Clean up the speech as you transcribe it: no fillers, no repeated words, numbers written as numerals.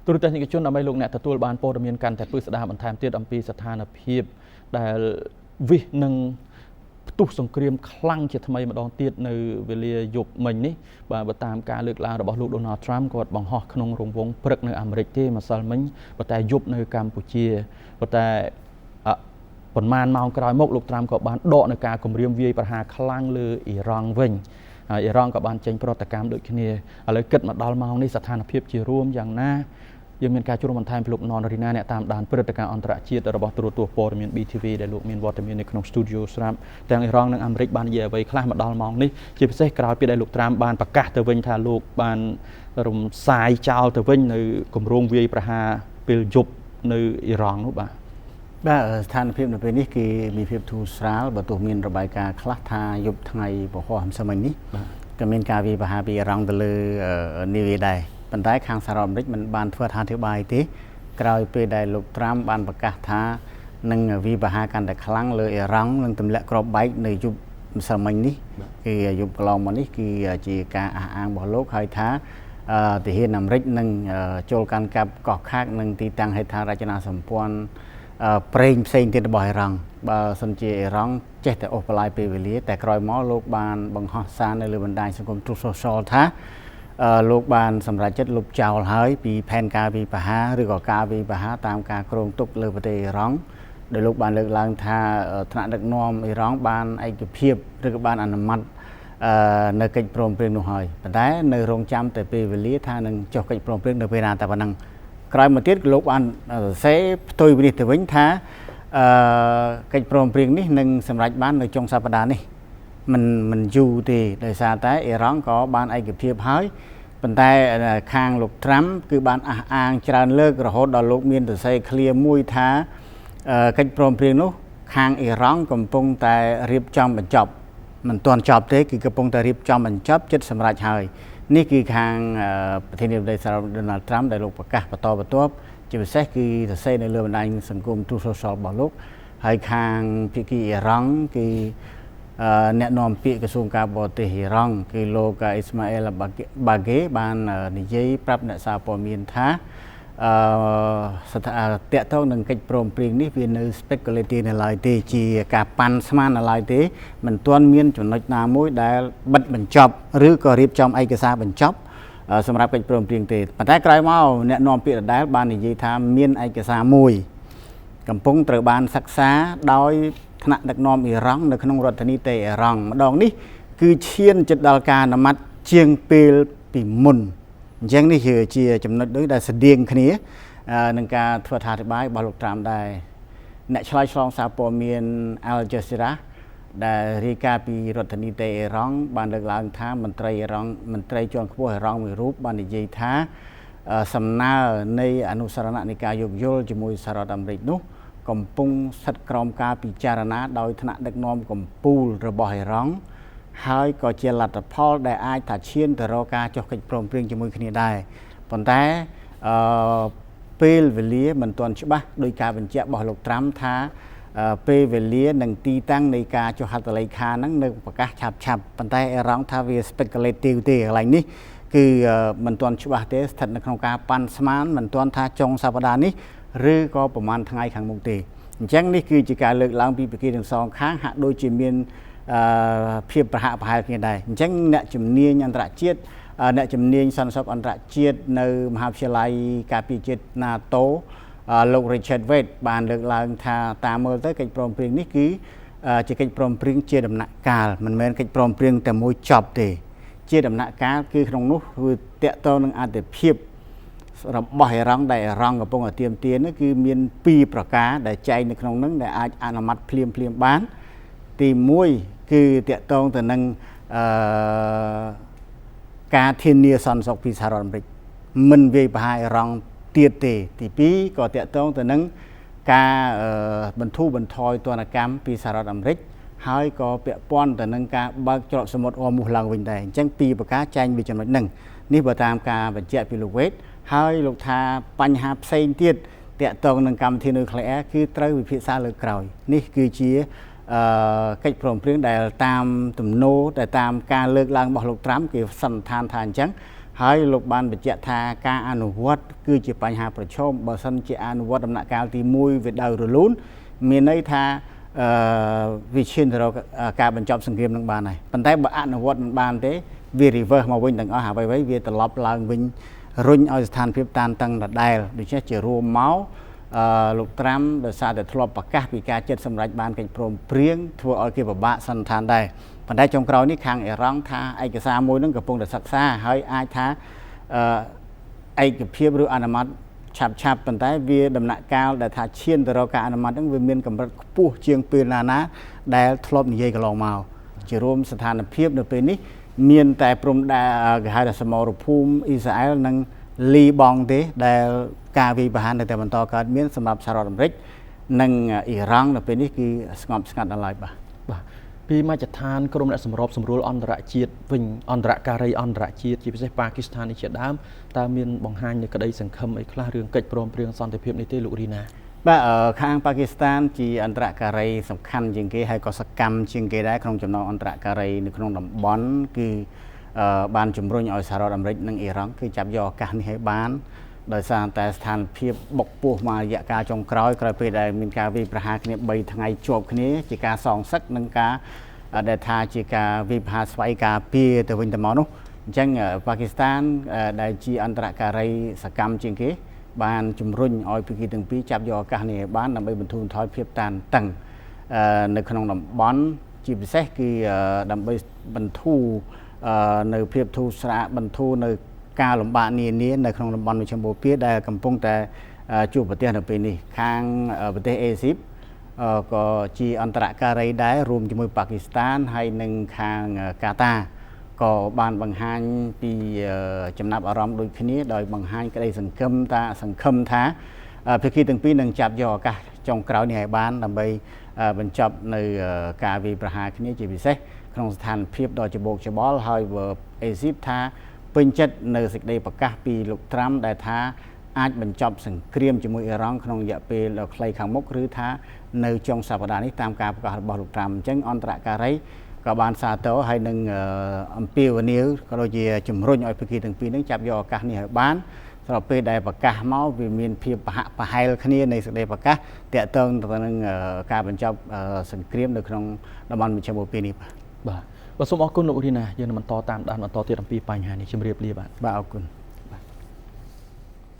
ទូរទស្សនិកជនដើម្បីលោកអ្នកទទួលបានព័ត៌មានកាន់តែពិស្ដារបន្ថែមទៀតអំពីស្ថានភាពដែលវិសនឹងផ្ទុះសង្គ្រាមខ្លាំងជាថ្មីម្ដងទៀតនៅវេលាយប់មិញនេះបាទបើតាមការលើកឡើងរបស់លោក Donald Trump គាត់បង្ហោះក្នុងរង្វង់ព្រឹកនៅអាមេរិកទេម្សិលមិញប៉ុន្តែយប់នៅកម្ពុជាប៉ុន្តែប៉ុន្មានម៉ោងក្រោយមកលោកត្រាំក៏បានដកនៅការគម្រាមវាយប្រហារខ្លាំងលើអ៊ីរ៉ង់វិញហើយអ៊ីរ៉ង់ក៏បានចេញប្រតិកម្មដូចគ្នាឥឡូវគិតមកដល់ម៉ោងនេះស្ថានភាពជារួមយ៉ាងណាយើងមានការជួបបន្ថែមពីលោកណនរីណាអ្នកតាមដានព្រឹត្តិការណ៍អន្តរជាតិរបស់ទូរទស្សន៍ព័ត៌មាន BTV ដែលលោកមានវត្តមាននៅក្នុងស្ទូឌីយោស្រាប់ទាំងអ៊ីរ៉ង់និងអាមេរិកបាននិយាយអ្វីខ្លះមកដល់ម៉ោងនេះជាពិសេសក្រោយពីដែលលោកត្រាំបានប្រកាសទៅវិញថាលោកបានរំសាយចោលទៅវិញនៅគម្រោងវាយប្រហារពេលយប់នៅអ៊ីរ៉ង់នោះបាទបាទស្ថានភាពនៅពេលនេះគឺមានភាពធូរស្រាលបើទោះមានរបាយការណ៍ខ្លះថាយប់ថ្ងៃពហុម្សិលមិញនេះក៏មានការវាយប្រហារពីអ៊ីរ៉ង់ទៅលើនាវាដែរប៉ុន្តែខាងសហរដ្ឋអាមេរិកមិនបានធ្វើអត្ថាធិប្បាយទេក្រោយពេលដែលលោកត្រាំបានប្រកាសថានឹងវាយប្រហារកាន់តែខ្លាំងលើអ៊ីរ៉ង់និងទម្លាក់គ្រាប់បែកនៅយប់ម្សិលមិញនេះគឺយប់កន្លងមកនេះគឺជាការអះអាងរបស់លោកហើយថាទាហានអាមេរិកនឹងចូលកាន់កាប់កោះខាកនិងទីតាំងហេដ្ឋារចនាសម្ព័ន្ធប្រេងផ្សេងទៀតរបស់អ៊ីរ៉ង់បើសិនជាអ៊ីរ៉ង់ចេះតែអូសបន្លាយពេលវេលាតែក្រោយមកលោកបានបង្ហោះសារនៅលើបណ្ដាញសង្គម Truth Social ថាលោកបានសម្រេចចិត្តលុបចោលហើយពីផែនការវិបហាឬក៏ការវិបហាតាមការគ្រោងទុកលើប្រទេសអ៊ីរ៉ង់ដោយលោកបានលើកឡើងថាថ្នាក់ដឹកនាំអ៊ីរ៉ង់បានឯកភាពឬក៏បានអនុម័តនៅកិច្ចព្រមព្រៀងនោះហើយប៉ុន្តែនៅរងចាំតែពេលវេលាថានឹងចុះកិច្ចព្រមព្រៀងនៅពេលណាតែប៉ុណ្ណឹងក្រោយមកទៀតលោកបានសរសេរផ្ទុយពីនេះទៅវិញថាកិច្ចព្រមព្រៀងនេះនឹងសម្រេចបាននៅចុងសប្តាហ៍នេះមិនយូរទេដោយសារតែអ៊ីរ៉ង់ក៏បានឯកភាពហើយប៉ុន្តែខាងលោកត្រាំគឺបានអះអាងច្រើនលើករហូតដល់លោកមានសរសេរឃ្លាមួយថាកិច្ចព្រមព្រៀងនោះខាងអ៊ីរ៉ង់កំពុងតែរៀបចំបញ្ចប់មិនទាន់ចប់ទេគឺកំពុងតែរៀបចំបញ្ចប់ចិត្តសម្រេចហើយនេះគឺខាងប្រធានាធិបតីសហរដ្ឋដូណាល់ត្រាំដែលលោកប្រកាសបន្តបន្ទាប់ជាពិសេសគឺសរសេរនៅលើបណ្ដាញសង្គម Truth Social របស់លោកហើយខាងភាគីអ៊ីរ៉ង់គឺអ្នកនាំពាក្យក្រសួងការបរទេសអ៊ីរ៉ង់គឺលោកអ៊ីស្ម៉ាអែលបាហ្គេបាននិយាយប្រាប់អ្នកសារព័ត៌មានថាស្ថាតកតងនឹងកិច្ចព្រមព្រៀងនេះវានៅ speculative នៅឡើយទេជាការប៉ាន់ស្មាននៅឡើយទេមិនទាន់មានចំណុចណាមួយដែលបិទបញ្ចប់ឬក៏រៀបចំឯកសារបញ្ចប់សម្រាប់កិច្ចព្រមព្រៀងទេប៉ុន្តែក្រោយមកអ្នកនាំពាក្យដដែលបាននិយាយថាមានឯកសារមួយកំពុងត្រូវបានសិក្សាដោយថ្នាក់ដឹកនាំអ៊ីរ៉ង់នៅក្នុងរដ្ឋធានីតេអ៊ីរ៉ង់ម្ដងនេះគឺឈានជិតដល់ការអនុម័តជាងពេលពីមុនអញ្ចឹងនេះជាចំណុចដូចដែលស្តៀងគ្នានឹងការធ្វើអត្ថាធិប្បាយរបស់លោកត្រាំដែរអ្នកឆ្លើយឆ្លងសារព័ត៌មាន Al Jazeera ដែលរាយការណ៍ពីរដ្ឋធានីតេអ៊ីរ៉ង់បានលើកឡើងថាមន្ត្រីអ៊ីរ៉ង់មន្ត្រីជាន់ខ្ពស់អ៊ីរ៉ង់មួយរូបបាននិយាយថាសំណើនៃអនុស្សរណៈនៃការយោគយល់ជាមួយសហរដ្ឋអាមេរិកនោះកំពុងស្ថិតក្រោមការពិចារណាដោយថ្នាក់ដឹកនាំកម្ពុជារបស់អ៊ីរ៉ង់ហើយក៏ជាលទ្ធផលដែលអាចថាឈានទៅរកការចុះកិច្ចព្រមព្រៀងជាមួយគ្នាដែរប៉ុន្តែពេលវេលាមិនទាន់ច្បាស់ដោយការបញ្ជាក់របស់លោកត្រាំថាពេលវេលានិងទីតាំងនៃការចុះហត្ថលេខាហ្នឹងនៅប្រកាសឆាប់ឆាប់ប៉ុន្តែអ៊ីរ៉ង់ថាវា speculative ទេកន្លែងនេះគឺមិនទាន់ច្បាស់ទេស្ថិតនៅក្នុងការប៉ាន់ស្មានមិនទាន់ថាចុងសប្តាហ៍នេះឬក៏ប្រហែលថ្ងៃខាងមុខទេអញ្ចឹងនេះគឺជាការលើកឡើងពីភាគីទាំងសងខាងហាក់ដូចជាមានភាពប្រហាក់ប្រហែលគ្នាដែរអញ្ចឹងអ្នកជំនាញអន្តរជាតិអ្នកជំនាញសន្តិសុខអន្តរជាតិនៅមហាវិទ្យាល័យការពារជាតិ NATO លោក Richard Wade បានលើកឡើងថាតាមមើលទៅកិច្ចព្រមព្រៀងនេះគឺជាកិច្ចព្រមព្រៀងជាដំណាក់កាលមិនមែនកិច្ចព្រមព្រៀងតែមួយចប់ទេជាដំណាក់កាលគឺក្នុងនោះគឺតកតងនឹងអត្ថិភាពរបស់អ៊ីរ៉ង់ដែលអ៊ីរ៉ង់កំពុងតែទាមទារនេះគឺមាន2ប្រការដែលចែងនៅក្នុងនឹងដែលអាចអនុម័តភ្លាមភ្លាមបានទី1គឺតកតងទៅនឹងការធានាសន្តិសុខពីសហរដ្ឋអាមេរិកមិនវាយប្រហារអ៊ីរ៉ង់ទៀតទេទី2ក៏តកតងទៅនឹងការបន្ធូរបន្ថយទណ្ឌកម្មពីសហរដ្ឋអាមេរិកហើយក៏ពាក់ព័ន្ធទៅនឹងការបើកច្រកសមុទ្រអមូសឡើងវិញដែរអញ្ចឹងពីរប្រការចែងពីចំណុចហ្នឹងនេះបើតាមការបញ្ជាក់ពីលោកវេតហើយលោកថាបញ្ហាផ្សេងទៀតតកតងនឹងកម្មវិធីនុយក្លេអ៊ែរគឺត្រូវវិភាសាលើក្រោយនេះគឺជាកិច្ចព្រមព្រៀងដែលតាមទំនោរដែលតាមការលើកឡើងរបស់លោកត្រាំគេសន្និដ្ឋានថាអញ្ចឹង ហើយលោកបានបញ្ជាក់ថាការអនុវត្តគឺជាបញ្ហាប្រឈមបើសិនជាអនុវត្តដំណាក់កាលទី1វាដោយរលូនមានន័យថាវាឈានទៅរកការបញ្ចប់សង្គ្រាមនឹងបានហើយប៉ុន្តែបើអនុវត្តមិនបានទេវា reverse មកវិញទាំងអស់អ្វីៗវាត្រឡប់ឡើងវិញរុញឲ្យស្ថានភាពតានតឹងដដែលដូច្នេះជារួមមកលោកត្រាំដោយសារតែធ្លាប់ប្រកាសពីការចិត្តសម្រេចបានកិច្ចព្រមព្រៀងធ្វើឲ្យគេពិបាកសន្និដ្ឋានដែរប៉ុន្តែចុងក្រោយនេះខាងអ៊ីរ៉ង់ថាឯកសារមួយនឹងកំពុងតែសិក្សាហើយអាចថាឯកភាពឬអនុម័តឆាប់ឆាប់ប៉ុន្តែវាដំណាក់កាលដែលថាឈានទៅរកការអនុម័តហ្នឹងវាមានកម្រិតខ្ពស់ជាងពេលណាណាដែលធ្លាប់និយាយកន្លងមកជារួមស្ថានភាពនៅពេលនេះមានតែព្រំដែនគេហៅថាសមរភូមិអ៊ីស្រាអែលនិងលីបង់ទេដែលការវាយប្រហារនៅតែបន្តកើតមានសម្រាប់សហរដ្ឋអាមេរិកនិងអ៊ីរ៉ង់នៅពេលនេះគឺស្ងប់ស្ងាត់ដល់ហើយបាទបាទពីមជ្ឈដ្ឋានក្រុមអ្នកសម្របសម្រួលអន្តរជាតិវិញអន្តរការីអន្តរជាតិជាពិសេសប៉ាគីស្ថាននេះជាដើមតើមានបង្ហាញនៅក្តីសង្ឃឹមអីខ្លះរឿងកិច្ចព្រមព្រៀងសន្តិភាពនេះទេលោករីណាបាទខាងប៉ាគីស្ថានជាអន្តរការីសំខាន់ជាងគេហើយក៏សកម្មជាងគេដែរក្នុងចំណោមអន្តរការីនៅក្នុងតំបន់គឺបានជំរុញឲ្យសហរដ្ឋអាមេរិកនិងអ៊ីរ៉ង់គឺចាប់យកឱកាសនេះឲ្យបានដោយសារតែស្ថានភាពបុកពោះមករយៈកាលចុងក្រោយក្រោយពេលដែលមានការវាយប្រហារគ្នា3ថ្ងៃជាប់គ្នាជាការសងសឹកនិងការដែលថាជាការវាយប្រហារស្វ័យការពារទៅវិញទៅមកនោះអញ្ចឹងប៉ាគីស្ថានដែលជាអន្តរការីសកម្មជាងគេបានជំរុញឲ្យភាគីទាំងពីរចាប់យកឱកាសនេះឲ្យបានដើម្បីបន្ធូរបន្ថយភាពតានតឹងនៅក្នុងតំបន់ជាពិសេសគឺដើម្បីបន្ធូរនៅភាពធូរស្រាលបន្ធូរនៅការលំបាកនានានៅក្នុងតំបន់មជ្ឈិមបូព៌ាដែលកំពុងតែជួបប្រទះនៅពេលនេះខាងប្រទេសអេស៊ីបក៏ជាអន្តរការីដែររួមជាមួយប៉ាគីស្ថានហើយនិងខាងកាតាក៏បានបង្ហាញពីចំណាប់អារម្មណ៍ដូចគ្នាដោយបង្ហាញក្តីសង្ឃឹមថាភាគីទាំងពីរនឹងចាប់យកឱកាសចុងក្រោយនេះឲ្យបានដើម្បីបញ្ចប់នៅការវាយប្រហារគ្នាជាពិសេសក្នុងស្ថានភាពដ៏ច្បូកច្បល់ហើយអេស៊ីបថាពេញចិត្តនៅសេចក្តីប្រកាសពីលោកត្រាំដែលថាអាចបញ្ចប់សង្គ្រាមជាមួយអ៊ីរ៉ង់ក្នុងរយៈពេលដ៏ខ្លីខាងមុខឬថានៅចុងសប្តាហ៍នេះតាមការប្រកាសរបស់លោកត្រាំអញ្ចឹងអន្តរការីក៏បានសាទរហើយនឹងអំពាវនាវក៏ដូចជាជំរុញឲ្យភាគីទាំងពីរនឹងចាប់យកឱកាសនេះឲ្យបានស្របពេលដែលប្រកាសមកវាមានភាពប្រហាក់ប្រហែលគ្នានៃសេចក្តីប្រកាសទាក់ទងទៅនឹងការបញ្ចប់សង្គ្រាមនៅក្នុងតំបន់មជ្ឈិមបូព៌ានេះបាទបាទសូមអរគុណលោករីណាយើងនឹងបន្តតាមដានបន្តទៀតអំពីបញ្ហានេះជម្រាបលាបាទបាទអរគុណ